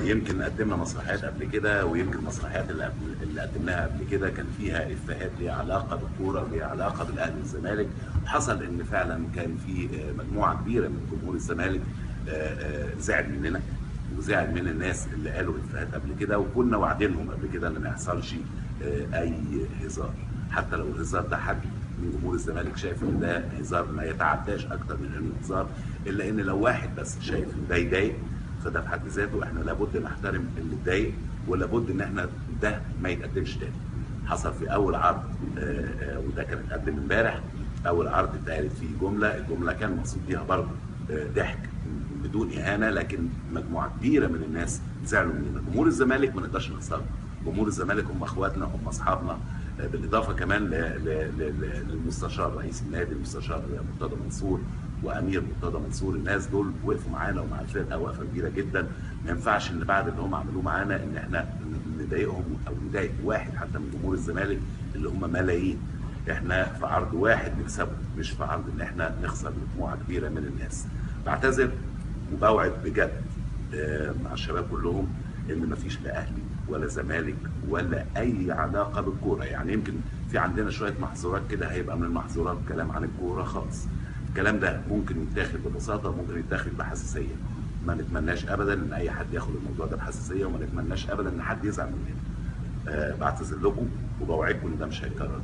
يمكن قدمنا مسرحيات قبل كده، ويمكن المسرحيات اللي قدمناها قبل كده كان فيها افيهات ليها علاقة بالكورة وليها علاقة بالاهلي والزمالك. حصل ان فعلا كان في مجموعة كبيرة من جمهور الزمالك زعل مننا وزعل من الناس اللي قالوا افيهات قبل كده، وكنا واعدينهم قبل كده ان ما يحصلش اي هزار، حتى لو الهزار ده حد من جمهور الزمالك شايف ان ده هزار ما يتعداش اكتر من انه هزار، الا ان لو واحد بس شايف ان ده يضايق فده في حد ذاته احنا لابد نحترم اللي اتضايق، ولابد ان احنا ده ما يتقدمش تاني. حصل في اول عرض وده كان اتقدم امبارح، اول عرض اتقالت فيه جملة، الجملة كان مقصود بيها برضه ضحك بدون اهانه، لكن مجموعة كبيرة من الناس زعلوا مننا. جمهور الزمالك ما نقدرش نخسره، جمهور الزمالك هم اخواتنا، هم اصحابنا، بالاضافة كمان للمستشار رئيس النادي المستشار مرتضى منصور وامير مرتضى منصور. الناس دول وقفوا معانا ومع الفرقة وقفه كبيرة جدا، ما ينفعش ان بعد اللي هم عملوه معانا ان احنا نضايقهم او نضايق واحد حتى من جمهور الزمالك اللي هم ملايين. احنا في عرض واحد نكسبه، مش في عرض ان احنا نخسر مجموعة كبيرة من الناس. بعتذر وبوعد بجد مع الشباب كلهم ان مفيش لا اهلي ولا زمالك ولا اي علاقة بالكورة. يعني يمكن في عندنا شوية محظورات كده، هيبقى من المحظورات كلام عن الكورة خالص. الكلام ده ممكن يتاخد ببساطة وممكن يتاخد بحساسيه. ما نتمناش ابدا ان اي حد ياخد الموضوع ده بحساسيه، وما نتمناش ابدا ان حد يزعل مننا. بعتذر لكم وبوعدكم ان ده مش هيتكرر تاني.